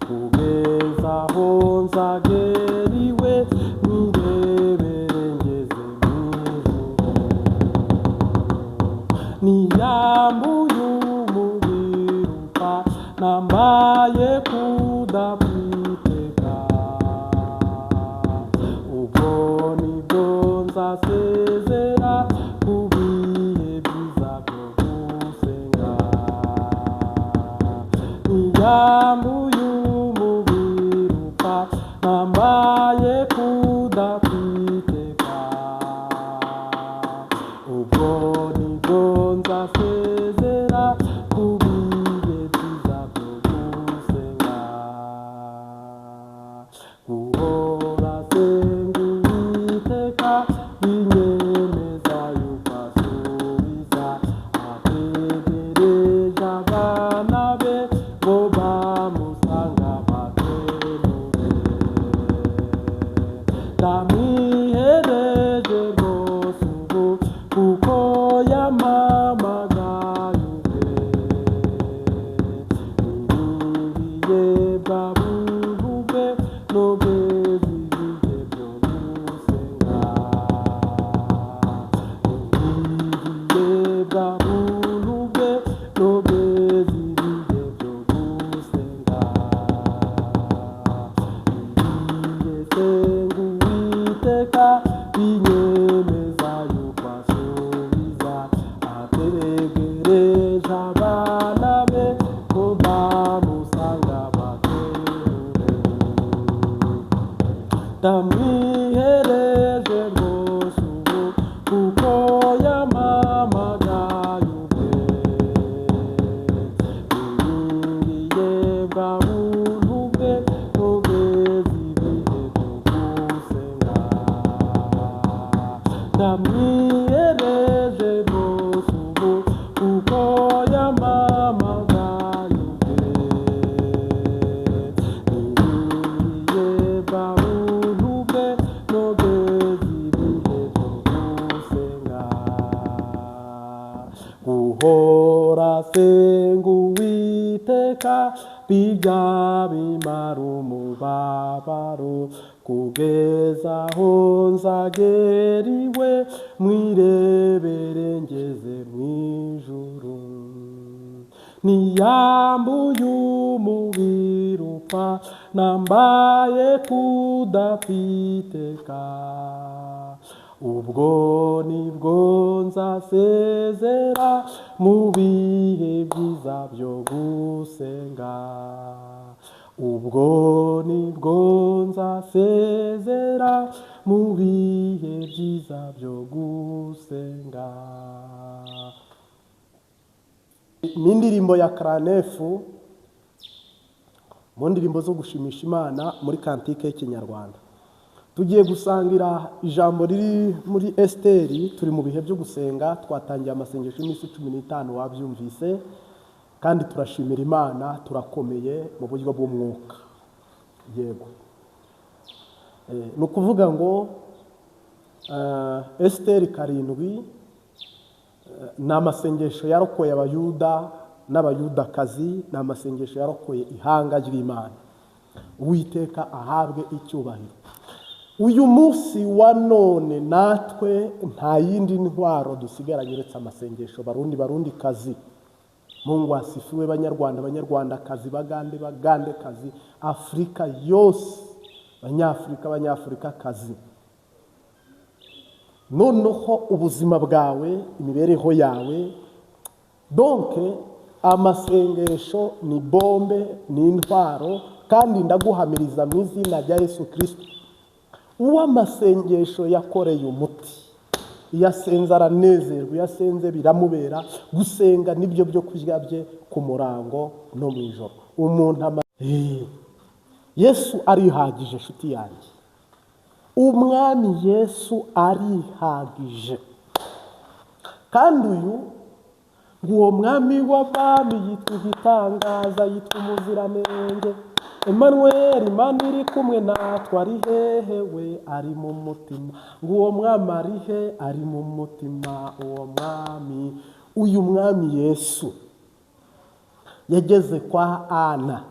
kugeza aho nzagera iwe nirebere ngeze mu ijuru. Niyambuye umubiri upfa, nambaye kudapfa iteka. Ubwo nibwo nzasezera ku bihe byiza byo gusenga. Niyambuye umubiri upfa, nambaye kudapfa iteka. Ubwo nibwo nzasezera ku bihe byiza byo gusenga. Guhora senga Uwiteka binyemeza yuko asubiza. Ategereje abana be ngo bamusanga bakenure. Ndamwihereje rwose ubu, kuko yampamagaye ubwe. Niringiye bwa buntu bwe, nogeze ibihe byo gusenga. Niringiye bwa buntu bwe, nogeze ibihe byo gusenga. Niringiye senga Uwiteka binyemeza yuko asubiza. Ategereje abana be ko bamusanga bakenure. Ndamwihereje rwose ubu, kuko yampamagaye ubwe. Niringiye bwa buntu bwe, nogeze ibihe byo gusenga. Ndamwihereje rwose ubu, kuko yampamagaye ubwe. Niringiye bwa buntu bwe, nogeze ibihe byo gusenga. Guhora senga Uwiteka bijya bimara umubabaro, kugeza aho nzagera iwe mwirebere ngeze mu ijuru. Niyambuye umubiri upfa, nambaye kudapfa iteka. Ubwo nibwo nzasezera mu bihe byiza byo gusenga. Ubwo nibwo nzasezera mu bihe byiza byo gusenga. Ni indirimbo ya Karanefu mu ndirimbo zo gushimisha Imana muri kantike y'Ikinyarwanda. Tugiye gusangira ijambo riri muri Esiteri. Turi mu bihe byo gusenga, twatangiye amasengesho y'iminsi 15, wabyumvise, kandi turashimira Imana, turakomeye mu buryo bw'umwuka. Yego, ni ukuvuga ngo Esiteri 7 ni amasengesho yarokoye Abayuda n'Abayudakazi, ni amasengesho yarokoye ihanga ry'Imana. Uwiteka ahabwe icyubahiro. Uyu munsi wa none natwe nta yindi ntwaro dusigaranye uretse amasengesho. Barundi, Barundi kazi, Mungu asifiwe. Banyarwanda, Banyarwandakazi, Bagande, Bagandekazi, Afurika yose, Banyafurika, Banyafurikakazi, noneho ubuzima bwawe, imibereho yawe, donc amasengesho ni bombe, ni intwaro. Kandi ndaguhamiriza mu izina rya Yesu Kirisito, uwo amasengesho yakoreye umuti, iyo asenze aranezerwa, iyo asenze biramubera. Gusenga nibyo byo kurya bye ku murango no mu ijoro. Umuntu Yesu arihagije, inshuti yanjye. Umwami Yesu arihagije. Kandi uyu ngo uwo mwami w'abami yitwa igitangaza, yitwa umuziranenge, Emmanuel, Imana iri kumwe natwe. Ari hehe we? Ari mu mutima. Ngo uwo mwami ari he? Ari mu mutima. Uwo mwami, uyu mwami Yesu yageze kwa Ana.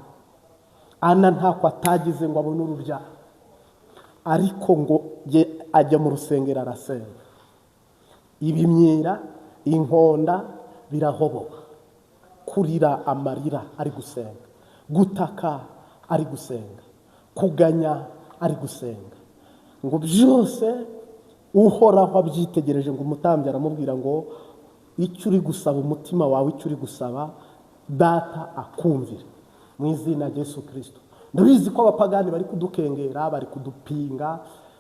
Ana ntako atagize ngo abone urubyaro, ariko ngo ye ajya mu rusengero arasenga, ibimyira, inkonda birahoboka. Kurira amarira ari gusenga, gutaka ari gusenga, kuganya ari gusenga, ngo byose Uhoraho abyitegereje. Ngo umutambyi aramubwira ngo icyo uri gusaba umutima wawe, icyo uri gusaba Data akumvira, mu izina rya Yesu Kirisito. Ndabizi ko abapagani bari kudukengera, bari kudupinga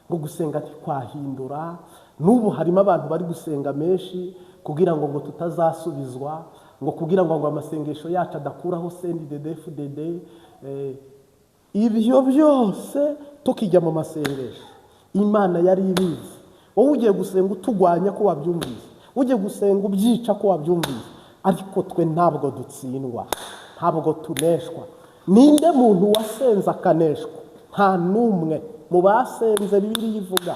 ngo gusenga ntikwahindura. N'ubu harimo abantu bari gusenga menshi kugira ngo tutazasubizwa, ngo kugira ngo amasengesho yacu adakuraho CNDD-FDD. Ibyo byose tukijya mu masengesho, Imana yari ibizi. Wowe ugiye gusenga utugwanya ko wabyumvise, ugiye gusenga ubyica ko wabyumvise, ariko twe ntabwo dutsindwa, ntabwo tuneshwa. Ninde muntu wasenze akaneshwa? Nta n'umwe mu basenze. Bibiliya ivuga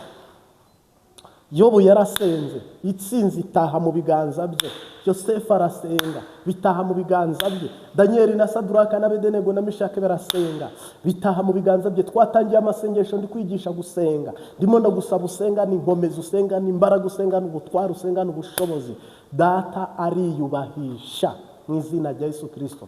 Yobu yarasenze, itsinzi itaha mu biganza bye. Yosefu arasenga, bitaha mu biganza bye. Daniyeli na Saduraka na Bedenego na Mishake barasenga, bitaha mu biganza bye. Twatangiye amasengesho, ndi kwigisha gusenga, ndimo ndagusaba usenga ni inkomezi, usenga ni imbaraga, usenga ni ubutware, usenga ni ubushobozi. Data ariyubahisha mu izina rya Yesu Kirisito.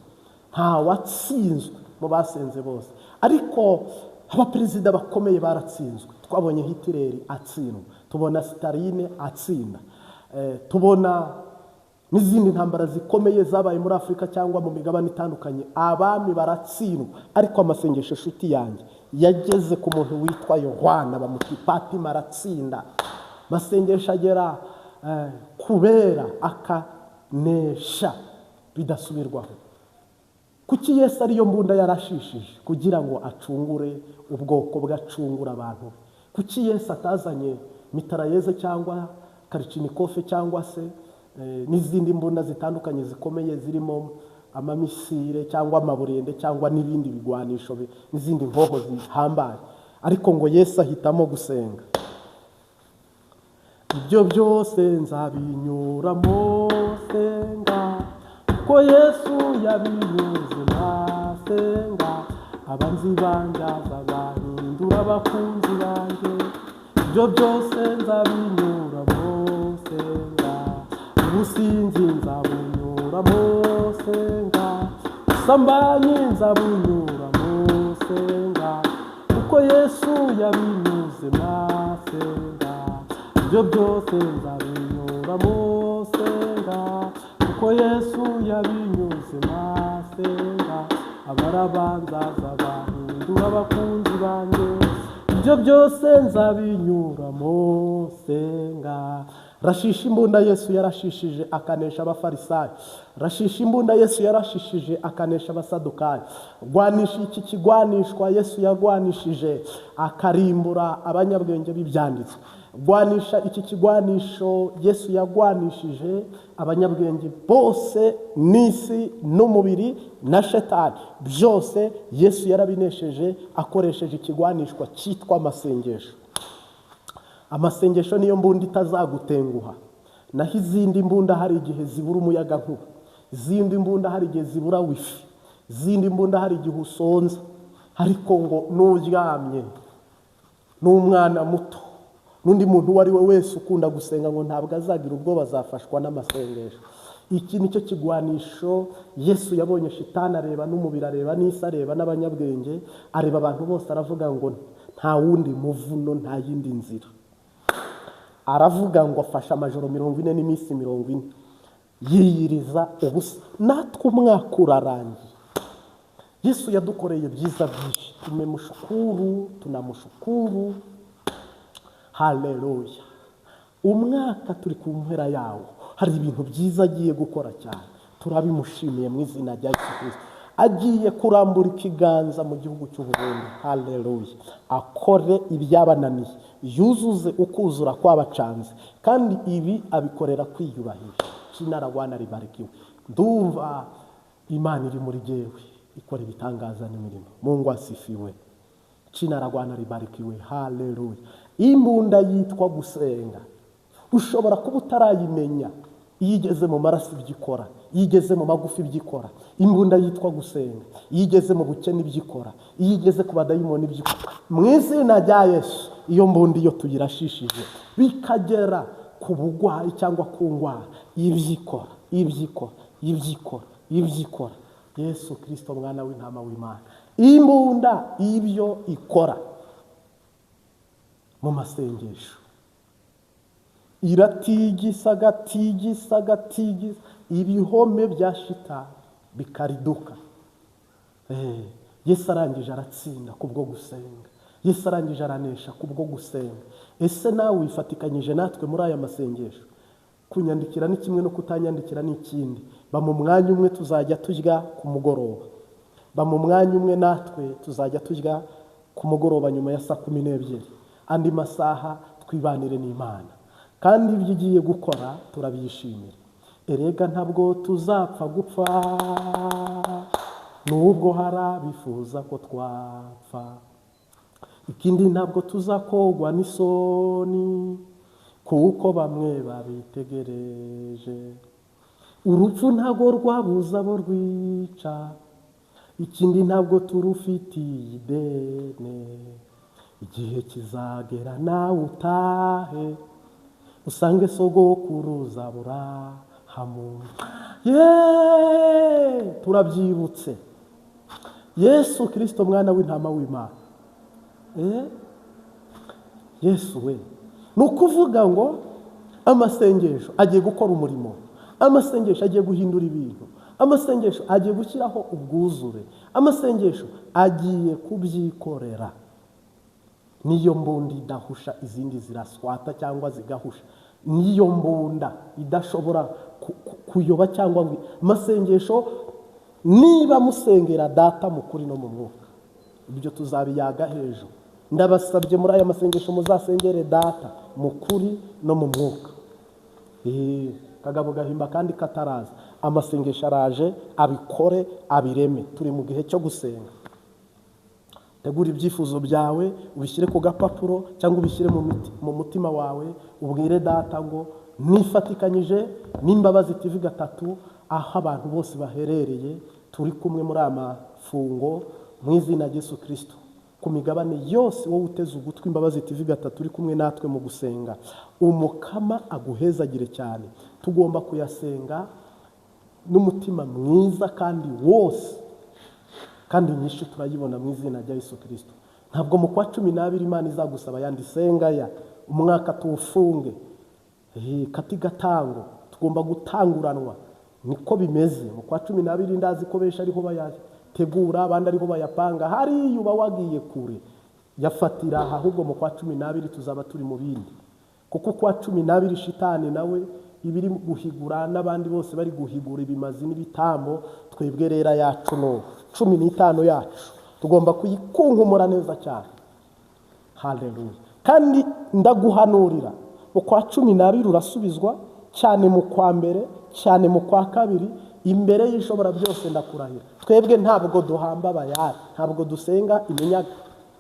Nta watsinzwe mu basenze bose, ariko abaperezida bakomeye baratsinzwe. Twabonye Hitireri atsindwa, tubona Sitaline atsinda, tubona n'izindi ntambara zikomeye zabaye muri Afurika cyangwa mu migabane itandukanye, abami baratsindwa. Ariko amasengesho, inshuti yanjye, yageze ku muntu witwa Yohana bamuta Patima, aratsinda. Amasengesho agera kubera akanesha bidasubirwaho. Kuki Yesu ariyo mbunda yarashishije? Kugira ngo acungure ubwoko bwe, acungure abantu be. Kuki Yesu atazanye mitrailleuse cyangwa kalachnikov cyangwa se n'izindi mbunda zitandukanye zikomeye, zirimo amamissile cyangwa amaburende cyangwa n'ibindi bigwanisho n'izindi nkoho zihambaye? Ariko ngo Yesu ahitamo gusenga. Ibyo byose nzabinyuramo senga, ko Yesu yabinyuze ntasenga. Abanzi banjye azabahindura abakunzi banjye. Ibyo byose nzabinyuramo senga. Ubusinzi nzabunyuramo senga, ubusambanyi nzabunyuramo senga, kuko Yesu yabinyuze ntasenga. Ibyo byose nzabinyuramo senga, kuko Yesu yabinyuze ntasenga. Abarabanza azabahindura abakunzi banjye. Ibyo byose nzabinyuramo senga. Rashisha imbunda Yesu yarashishije akanesha Abafarisayo. Rashisha imbunda Yesu yarashishije akanesha Abasadukayo. Rwanisha iki kigwanishwa Yesu yarwanishije akarimbura abanyabwenge b'ibyanditswe. Rwanisha iki kigwanisho Yesu yagwanishije abanyabwenge bose n'isi n'umubiri na Shetani. Byose Yesu yarabinesheje akoresheje ikigwanishwa cyitwa amasengesho. Amasengesho niyo mbunda itazagutenguha. Naho izindi mbunda hari igihe zibura umuyaga nkuba, izindi mbunda hari igihe zibura wifi, izindi mbunda hari igihe usonza. Ariko ngo n'uryamye n'umwana muto n'undi muntu uwo ari we wese ukunda gusenga, ngo ntabwo azagira ubwoba, azafashwa n'amasengesho. Iki nicyo kigwanisho Yesu yabonye shitani areba n'umubiri, areba n'isi, areba n'abanyabwenge, areba abantu bose, aravuga ngo nta wundi muvuno, nta yindi nzira. Aravuga ngo afashe amajoro 40 n'iminsi 40 yiyiriza ubusa. Natwe umwaka urarangiye, Yesu yadukoreye byiza byinshi, tumemushukuru, tunamushukuru. Haleluya! Umwaka turi ku mpera yawo, hari ibintu byiza agiye gukora cyane, turabimushimiye mu izina rya Yesu Kristo. Agiye kurambura ikiganza mu gihugu cy'u Burundi. Haleluya! Akore ibyabananiye, yuzuze ukuzura kwabacanze, kandi ibi abikorera kwiyubahisha. Jina la Bwana libarikiwe. Ndumva Imana iri muri jewe ikora ibitangaza n'imirimo. Mungu asifiwe. Jina la Bwana libarikiwe. Haleluya! Imbunda yitwa gusenga, ushobora kuba utarayimenya. Iyo igeze mu maraso ibyikora, iyo igeze mu magufi ibyikora. Imbunda yitwa gusenga, iyo igeze mu bukene ibyikora, iyo igeze ku badayimoni ibyikora. Mu izina rya Yesu, iyo mbunda iyo tuyirashishije bikagera ku bugwayi cyangwa ku ndwara, ibyikora, ibyikora, ibyikora, ibyikora. Yesu Kristo mwana w'intama w'Imana, imbunda ibyo ikora mu masengesho iratigisa, agatigisa, agatigisa ibihome bya shitani bikariduka. Yesu arangije aratsinda kubwo gusenga. Yesu arangije aranesha kubwo gusenga. Ese nawe wifatikanyije natwe muri aya masengesho? Kunyandikira ni kimwe no kutanyandikira ni ikindi. Ba mu mwanya umwe tuzajya turya ku mugoroba, ba mu mwanya umwe natwe tuzajya turya ku mugoroba nyuma ya saa 12. Andi masaha twibanire n'Imana, kandi ibyo ugiye gukora turabyishimira. Erega ntabwo tuzapfa gupfa, nubwo hari abifuza ko twapfa. Ikindi ntabwo tuzakogwa n'isoni, kuko bamwe babitegereje. Urupfu ntabwo rwabuza abo rwica, ikindi ntabwo turufitiye idene. Igihe kizagera nawe utahe, usange sogokuruza Aburahamu. Ye, turabyibutse Yesu Kristo mwana w'intama w'Imana. Yesu we, ni ukuvuga ngo amasengesho agiye gukora umurimo, amasengesho agiye guhindura ibintu, amasengesho agiye gushyiraho ubwuzure, amasengesho agiye kubyikorera. Niyo mbunda idahusha izindi ziraswata cyangwa zigahusha, niyo mbunda idashobora kuyoba cyangwa ngo amasengesho. Niba musengera data mu kuri no mu mwuka, ibyo tuzabiyaga hejuru. Ndabasabye muri aya masengesho muzasengere data mu kuri no mu mwuka. Kagabo gahimba kandi kataraza, amasengesho araje abikore abireme. Turi mu gihe cyo gusenga. Tegura ibyifuzo byawe, ubishyire ku gapapuro cyangwa ubishyire mu mutima wawe, ubwire data ngo nifatikanyije n'Imbabazi TV 3, aho abantu bose baherereye turi kumwe muri aya mafungo mu izina rya Yesu Kristo. Ku migabane yose wowe uteze ugutwi Imbabazi TV 3 uri kumwe natwe mu gusenga, Umukama aguhezagire cyane. Tugomba kuyasenga n'umutima mwiza kandi wose, kandi inyishu turayibona mu izina rya Yesu Kristo. Ntabwo mu kwa 12 Imana izagusaba yandi senga ya umwaka tuwufunge kati gatango, tugomba gutanguranwa. Niko bimeze mu kwa 12 ndazi ko benshi ariho bayategura, abandi ariho bayapanga, hariya uba wagiye kure yafatira. Ahubwo mu kwa 12 tuzaba turi mu bindi, kuko kwa 12 shitani nawe ibiri guhigura n'abandi bose bari guhigura ibimazi n'ibitambo. Twebwe rera yacu no 15 yacu tugomba kuyikunkumura neza cyane. Haleluya! Kandi ndaguhanurira mu kwa 12 urasubizwa cyane, mu kwa mbere cyane, mu kwa kabiri, imbere y'ishobora byose ndakurahira. Twebwe ntabwo duhamba abayari, ntabwo dusenga iminyaga,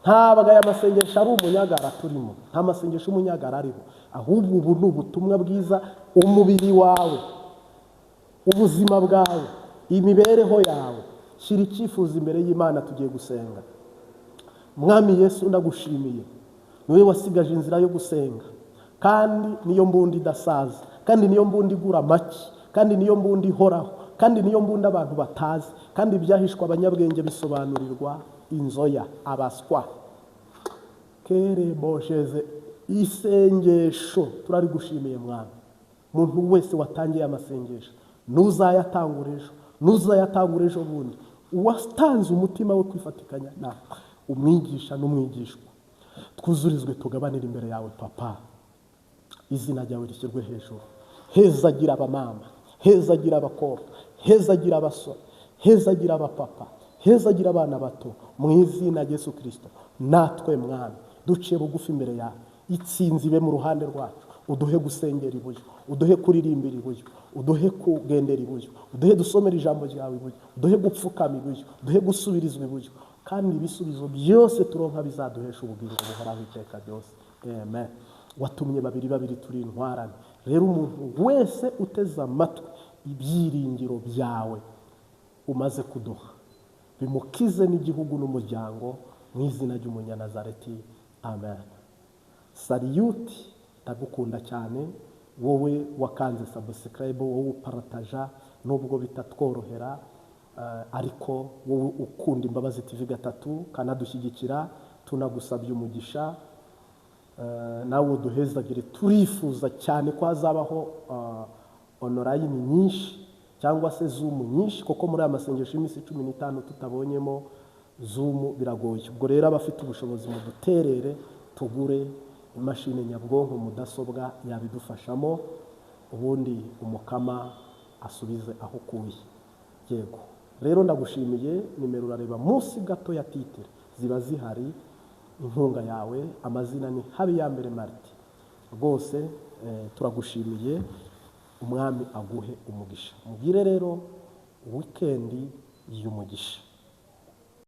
ntabwo aya masengesho ari umunyagara turimo, nta masengesho umunyagara ariho. Ahubwo ubu ni ubutumwa bwiza. Umubiri wawe, ubuzima bwawe, imibereho yawe, shyira icyifuzo imbere y'Imana. Tugiye gusenga. Mwami Yesu, ndagushimiye, niwe wasigaje inzira yo gusenga, kandi niyo mbundi idasaza, kandi niyo mbundi igura make, Kandi niyo mbunda ihoraho, kandi niyo mbunda abantu batazi, kandi ibyahishwe abanyabwenge bisobanurirwa inzoya, abaswa. Kere bosheze isengesho turarigushimiye Mwami. Muntu wese watangiye amasengesho, ntuzayatangura ejo, ntuzayatangura ejo bundi, uwatanze umutima we kwifatikanya natwe, umwigisha n'umwigishwa, twuzurizwe tugabanire imbere yawe Papa. Izina ryawe rishyirwe hejuru. Heza agira abamama, heza agira abakobwa, heza agira abasore, heza agira abapapa, heza agira abana bato, mu izina rya Yesu Kirisito. Natwe Mwami duciye bugufi imbere yawe, itsinzi ibe mu ruhande rwacu. Uduhe gusengera iburyo, uduhe kuririmbira iburyo, uduhe kugendera iburyo, uduhe dusomera ijambo ryawe iburyo, uduhe gupfukama iburyo, uduhe gusubirizwa iburyo, kandi ibisubizo byose turonka bizaduhesha ubugingo buhoraho iteka ryose. Amen. Watumye babiri babiri turi intwarane. Rero umuntu wese uteze amatwi, ibyiringiro byawe umaze kuduha bimukize n'igihugu n'umuryango, mu izina ry'Umunyanazareti, amen. Salute, ndagukunda cyane wowe wakanze subscribe, wowe uparataja nubwo bitatworohera, ariko wowe ukunda Imbabazi TV 3 kanadushyigikira, tunagusabye umugisha. Nawe uduhezagire. Turifuza cyane ko hazabaho online nyinshi cyangwa se Zoom nyinshi, kuko muri aya masengesho y'iminsi 15 tutabonyemo Zoom biragoye. Ubwo rero abafite ubushobozi mu duterere tugure imashini nyabwonko, mudasobwa yabidufashamo, ubundi Umukama asubize aho ukuye. Yego, rero ndagushimiye. Nimero urareba munsi gato ya titre, ziba zihari. Inkunga yawe, amazina ni Habiyambere Mariti. Rwose turagushimiye, Umwami aguhe umugisha. Mugire rero wikendi y'umugisha.